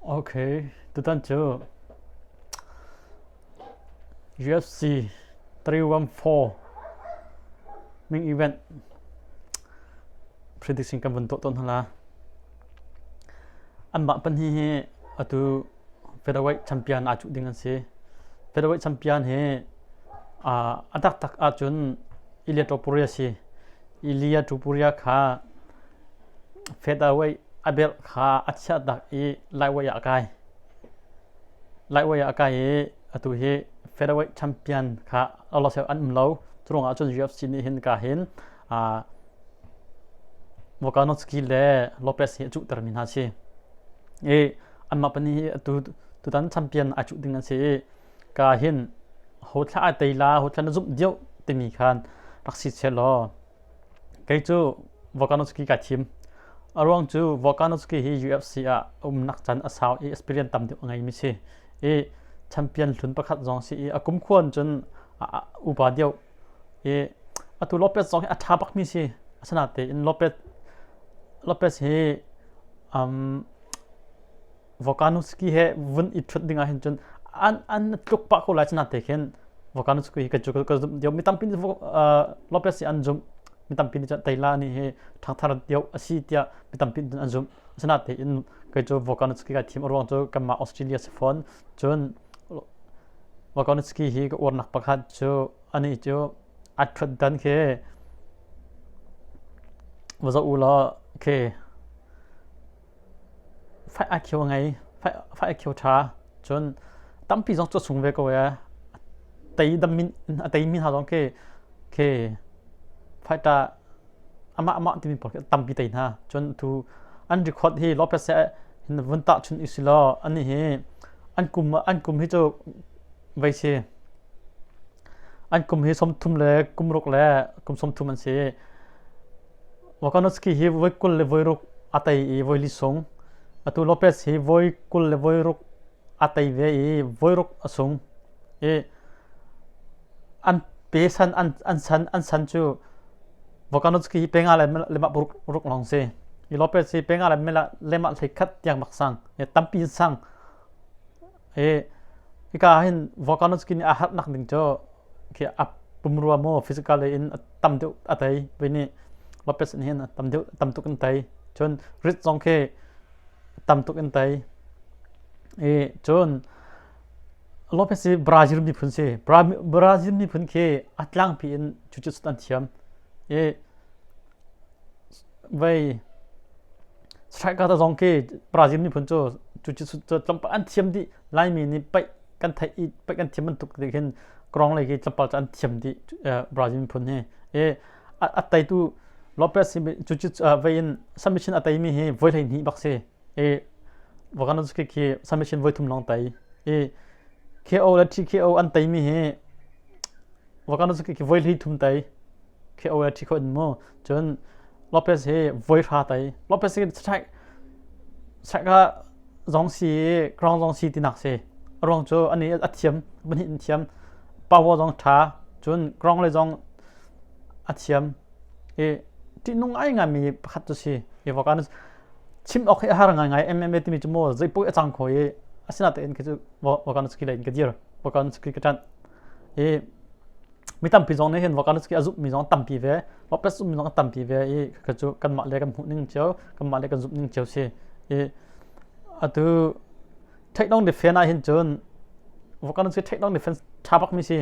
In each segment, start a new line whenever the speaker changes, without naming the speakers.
Okay, tutan cu UFC 314 main event prediction kan vun tuah tawn hna la. Anmah pahnih hi atu featherweight champion aa cuh ding an si. Featherweight champion hi a taktak ahcun Ilia Topuria si. Ilia Topuria kha Featherweight a belh kha a chiah tak i lightweight ah a kai. Lightweight ah a kai i atu hi featherweight champion kha an um lo. Cu ruangah cun UFC nih hin ka hin Volkanovski le Lopez hi a cuhtermi hna si. I anmah pahnih hi atu tutan champion ai cuh ding an si i ka hin ho thla ai tei la ho thla na zumh deuh timi khan rak si sehlaw Kei cu Volkanovski kai thim. A ruang cu Volkanovski hi UFC ah umnak can a sau i experience tam deuh a ngeimi si. I champion hlun pakhat zong si i a kumkhua in cun upa deuh. I atu Lopez zong hi a ṭha bakmi si. Asinain Lopez Lopez hi um, Volkanovski he vun i ṭhut ding ahhin cun an an tluk pah ko lai cun te khin Volkanovski hi ka cu ka zumh deuh mi tampi nih Lopez hi an zumh mi tampi nih cun Taylor nih hi ṭhangthar deuh a si tiah mi tampi nih an zumh asinain kei cu Volkanovski kai thim a ruang cu kanmah Australia si fawn cun Volkanovski hi ka uarnak pakhat cu anih cu a ṭhut dan khi va zoh u law khi Faih ai khio ngei, faih ai khio ṭha. Cun tampi zong cu a sung ve ko ee. Tei dam min a teimi hna zong khi khi fighter amah amah timi pawl khi tampi tei hna. Cun tu an record hi Lopez he hin vun tahchun i si law ani hi an kum an kum hi cu vei si. An kum hi 30 le kum ruk le kum 30 an si. Volkanovski hi voi 20 le voi ruk a tei i voi li sung. Atu Lopez hi voi 20 le voi ruk a tei ve i voi ruk a sung. I an pe san an an san an san cu Volkanovski hi penga le lemah ruk ruk lawng si. I Lopez hi penga le mela lemah hlei khat tiang bak sang. Tampi in sang. I hika hin Volkanovski nih a harnak ding cu khi a pumrua maw physical in a tam deuh a tei voi nih Lopez nih hin a tam deuh tam tuk in tei cun rit zong khi tam tuk in tei i cun Lopez hi Brazil miphun si Brazil miphun khi a tlangpi in jiu-jitsu an thiam i vei striker ta zong khi Brazil miphun cu jiu-jitsu cu tlawmpal an thiam dih Laimi nih paih kan theih i paih kan thiam bantuk te khin Krong lei khi tlawmpal cu an thiam dih Brazil miphun hi. I a teitu Lopez hi jiu-jitsu vei in submission a teimi hi voi 12 bak si. I Volkanovski khi submission voi thum lawng tei. I KO le TKO an teimi hi Volkanovski khi voi 13 tei. KO le TKO in mu. Cun Lopez hi voi hra tei. Lopez hi strike strike zong si ground zong si tinak si a ruang cu ani a thiam pahnih in thiam power zong ṭha cun ground le zong a thiam i ṭihnung ngai ngai mi pakhat cu si i vokan chim awk hi a har ngai ngai MMA timi cu maw zei poh a cang kho i asinatein khi cu Volkanovski lei in ka dir Volkanovski ka ṭanh i mi tampi zong nih hin Volkanovski a zumhmi zong tampi ve Lopez zumhmi zong tampi ve i kha cu kanmah le kan hmuh ning cio kanmah le kan zumh ning cio si i atu takedown defense ah hin cun Volkanovski takedown defense ṭha bak mi si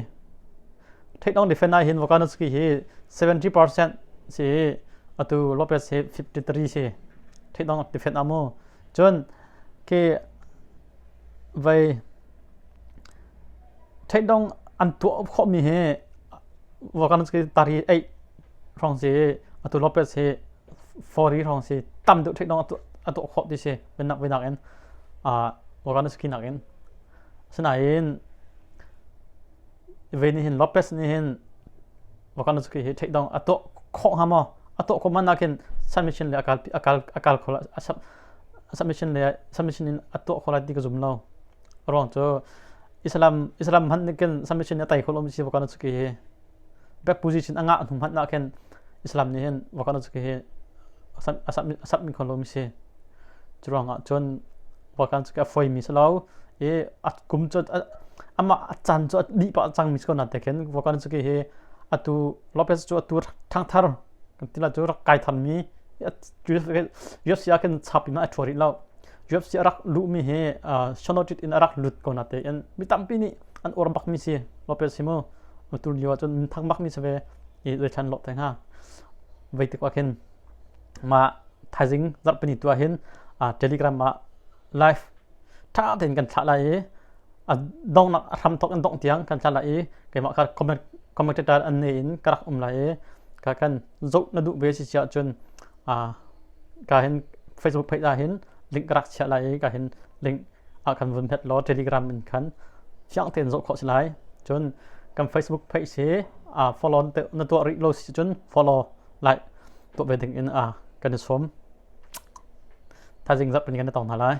takedown defense ah hin Volkanovski hi 70% si atu Lopez hi 53 si takedown defense ah mu cun ke vai Theidong an tuah khawhmi hi Volkanovski tari eih hrawng si atu Lopez hi 40 hrawng si tam deuh theidong a tuah khawh ti si venak venak in Volkanovski nakin asinain ve nih hin Lopez nih hin Volkanovski hi theidong a tuah khawh hnga maw a tuah khawh man nakin submission le a kal a kal a kal kho submission le submission in a tuah kho lai ti ka zum lo A ruang cu Islam Islam hmanh nih khin submission a tei kho lomi si Volkanovski hi back position a ngah hnu hmanh ah khin Islam nih hin Volkanovski hi a submit kho lomi si. Cu ruangah cun Volkan cu a foimi si lo i a kum cu amah a caan cu a dih pah cangmi si ko nain te khin Volkan cu hi atu Lopez cu atu ṭhangthar kan ti lai cu rak kai thanmi UFC ah khin chap in a ṭhua rih lo. UFC a rak luhmi hi Shonotit in a rak lut ko natein mi tampi nih an uar bakmi si Lopez hi mu tu lio ahcun minthang bakmi si ve i zeithlan lawh te hnga. Vei tik ah khin mah thaizing zarhpini tu ah hin Telegram ah live ṭha tein kan thlah lai i a donghnak a hramthawk in dongh tiang kan thlah lai i keimah kha comment commentator an nei in ka rak um lai i ka kan zoh na duh ve si si ahcun ka hin Facebook page ah hin link ka rak chiah lai i ka hin link ah kan vun hmet law Telegram in khan fiang tein zoh khawh si lai. Cun kan Facebook page hi follow na tuah rih lo si cun follow like tuah ve ding in kan i sawm. Thaizing zarhpini kan i tong hna lai.